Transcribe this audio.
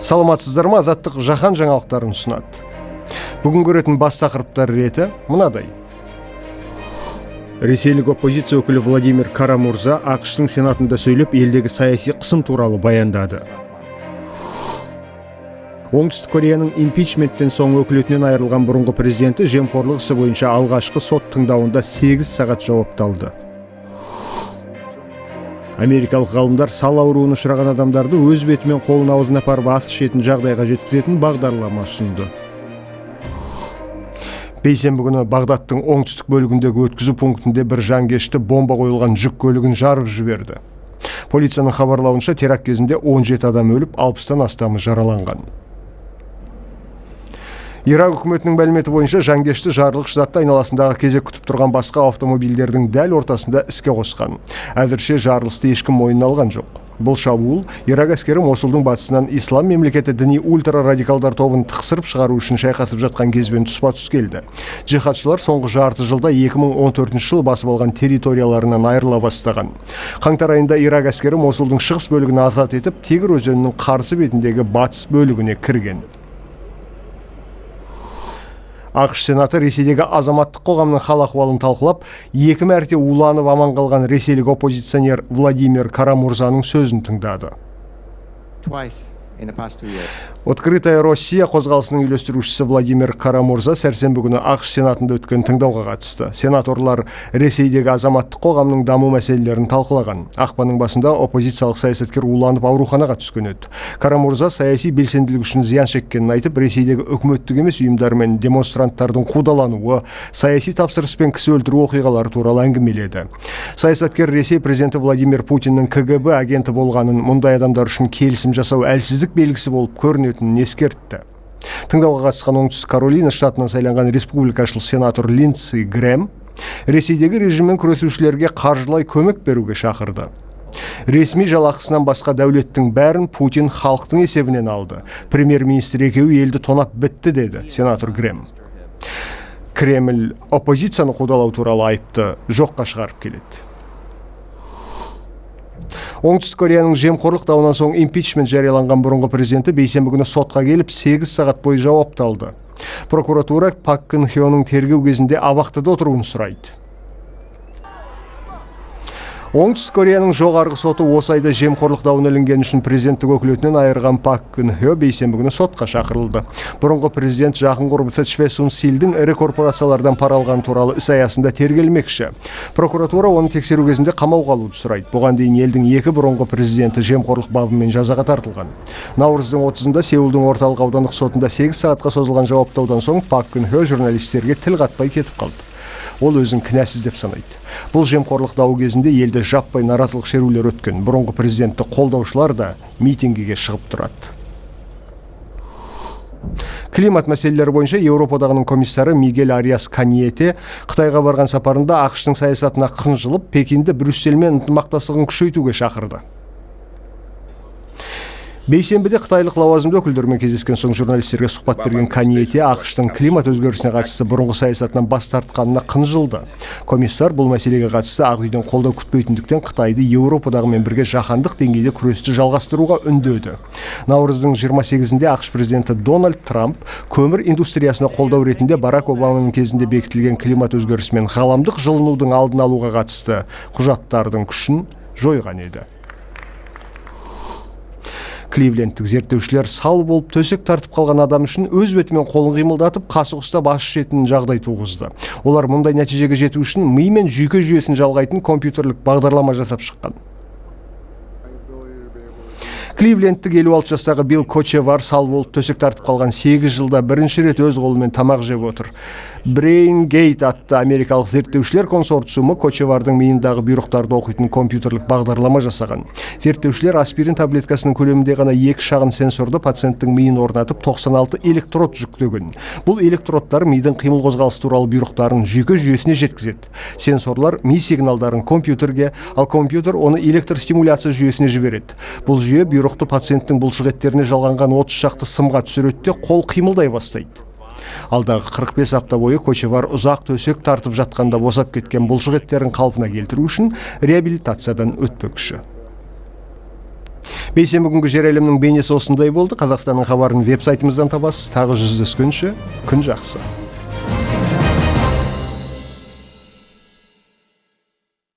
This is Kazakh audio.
Саламатсыздар ма? Азаттық жаһан жаңалықтарын ұсынады. Бүгін көретін бас тақырыптар реті мынадай. Ресейлік оппозиция өкілі Владимир Кара-Мурза АҚШ-тың Сенатында сөйлеп, елдегі саяси қысым туралы баяндады. Оңтүстік Кореяның импичменттен соң өкілетінен айырылған бұрынғы президенті жемқорлық ісі бойынша алғашқы сот тыңдауында 8 сағат жауапталды. Америкалық ғалымдар сал ауруына ұшыраған адамдарды өз бетімен қолын аузына апарып ас ішетін жағдайға жеткізетін бағдарлама ұсынды. Бейсенбі күні Бағдаттың оңтүстік бөлігіндегі өткізу пунктінде бір жанкешті бомба қойылған жүк көлігін жарып жіберді. Полицияның хабарлауынша, теракт кезінде 17 адам өліп, 60-тан астамы жараланған. Ирак үкіметінің мәліметі бойынша, жанкешті жарылғыш затты айналасындағы кезек күтіп тұрған басқа автомобильдердің дәл ортасында іске қосқан. Әзірше жарылысты ешкім мойнына алған жоқ. Бұл шабуыл Ирак әскері Мосулдың батысынан Ислам мемлекеті діни ультрарадикалдар тобын тықсырып шығару үшін шайқасып жатқан кезбен тұспа-тұс келді. Джихадшылар соңғы жарты жылда 2014 жылы басып алған территорияларынан айырыла бастаған. Қаңтар айында Ирак әскері Мосулдың шығыс бөлігін азат етіп, Тигр өзенінің қарсы бетіндегі батыс бөлігіне кірген. АҚШ Сенаты Ресейдегі азаматтық қоғамның хал ахуалын талқылап, екі мәрте уланып аман қалған ресейлік оппозиционер Владимир Кара-Мурзаның сөзін тыңдады. Twice in the past 2 years. Открытая Россия қозғалысының үйлестірушісі Владимир Кара-Мурза сәрсенбі күні АҚШ Сенатында өткен тыңдауға қатысты. Сенаторлар Ресейдегі азаматтық қоғамның даму мәселелерін талқылаған. Ақпанның басында оппозициялық саясаткер уланып ауруханаға түскен еді. Кара-Мурза саяси белсенділік үшін зиян шеккенін айтып, Ресейдегі үкіметтік емес ұйымдар мен демонстранттардың қудалануы, саяси тапсырыспен кісі өлтіру оқиғалары туралы әңгімеледі. Саясаткер Ресей президенті Владимир Путиннің КГБ агенті болғанын, мұндай адамдар үшін келісім жасау әлсіздік белгісі болып көрінетінін ескертті. Тыңдауға қатысқан Оңтүстік Каролина штатынан сайланған республикашыл сенатор Линдси Грэм Ресейдегі режиммен күресушілерге қаржылай көмек беруге шақырды. Ресми жалақысынан басқа дәулеттің бәрін Путин халықтың есебінен алды. Премьер-министр екеуі елді тонап бітті, деді сенатор Грэм. Кремль оппозицияны қудалау туралы айыпты жоққа шығарып келеді. Оңтүстік Кореяның жемқорлық дауынан соң импичмент жарияланған бұрынғы президенті бейсенбі күні сотқа келіп, 8 сағат бойы жауапталды. Прокуратура Пак Кын Хёның тергеу кезінде абақтыда отыруын сұрайды. Оңтүстік Кореяның жоғарғы соты осы айда жемқорлық дауына ілінгені үшін президенттік өкілетінен айырған Пак Кын Хё бейсенбі күні сотқа шақырылды. Бұрынғы президент жақын құрбысы Чве Сун Сильдің ірі корпорациялардан пара алғаны туралы іс аясында тергелмекші. Прокуратура оны тексеру кезінде қамауға алуды сұрайды. Бұған дейін елдің екі бұрынғы президенті жемқорлық бабымен жазаға тартылған. Наурыздың 30-ында Сеулдің орталық аудандық сотында 8 сағатқа созылған жауаптаудан соң Пак Кын Хё журналистерге тіл қатпай кетіп қалды. Ол өзін кінәсіз деп санайды. Бұл жемқорлық дауы кезінде елде жаппай наразылық шерулер өткен. Бұрынғы президентті қолдаушылар да митингіге шығып тұрады. Климат мәселелері бойынша Еуропа Одағының комиссары Мигель Ариас Каньете Қытайға барған сапарында АҚШ-тың саясатына қынжылып, Пекинді Брюссельмен ынтымақтастығын күшейтуге шақырды. Бейсенбіде қытайлық лауазымды өкілдермен кездескен соң журналистерге сұхбат берген Каньете АҚШ-тың климат өзгерісіне қатысты бұрынғы саясатынан бас тартқанына қынжылды. Комиссар бұл мәселеге қатысты Ақ үйден қолдау күтпейтіндіктен, Қытайды Еуропа Одағымен бірге жаһандық деңгейде күресті жалғастыруға үндеді. Наурыздың 28-інде АҚШ президенті Дональд Трамп көмір индустриясына қолдау ретінде Барак Обаманың кезінде бекітілген климат өзгерісі мен ғаламдық жылынудың алдын алуға қатысты құжаттардың күшін жойған еді. Кливлендтік зерттеушілер сал болып төсек тартып қалған адам үшін өз бетімен қолын қимылдатып, қасық ұстап ас ішетін жағдай туғызды. Олар мұндай нәтижеге жету үшін ми мен жүйке жүйесін жалғайтын компьютерлік бағдарлама жасап шыққан. Кливлендтік 56 жастағы Билл Кочевар сал болып төсек тартып қалған 8 жылда бірінші рет өз қолымен тамақ жеп отыр. BrainGate атты америкалық зерттеушілер консорциумы Кочевардың миындағы бұйрықтарды оқитын компьютерлік бағдарлама жасаған. Зерттеушілер аспирин таблеткасының көлемінде ғана екі шағын сенсорды пациенттің миына орнатып, 96 электрод жүктеген. Бұл электродтар мидың қимыл қозғалысы туралы бұйрықтарын жүйке жүйесіне жеткізеді. Сенсорлар ми сигналдарын компьютерге, ал компьютер оны электр стимуляция жүйесіне жібереді. Бұл жүйе бұйрықты пациенттің бұлшық еттеріне жалғанған 30 шақты сымға түсіреді де, қол қимылдай бастайды. Алдағы 45 апта бойы Кочевар ұзақ төсек тартып жатқанда босап кеткен бұлшық еттерін қалпына келтіру үшін реабилитациядан өтпекші. Бейсенбі күнгі Жер әлемнің бейнесі осындай болды. Қазақстанның хабарын веб-сайтымыздан табасыз. Тағы жүздескенше, күн жақсы.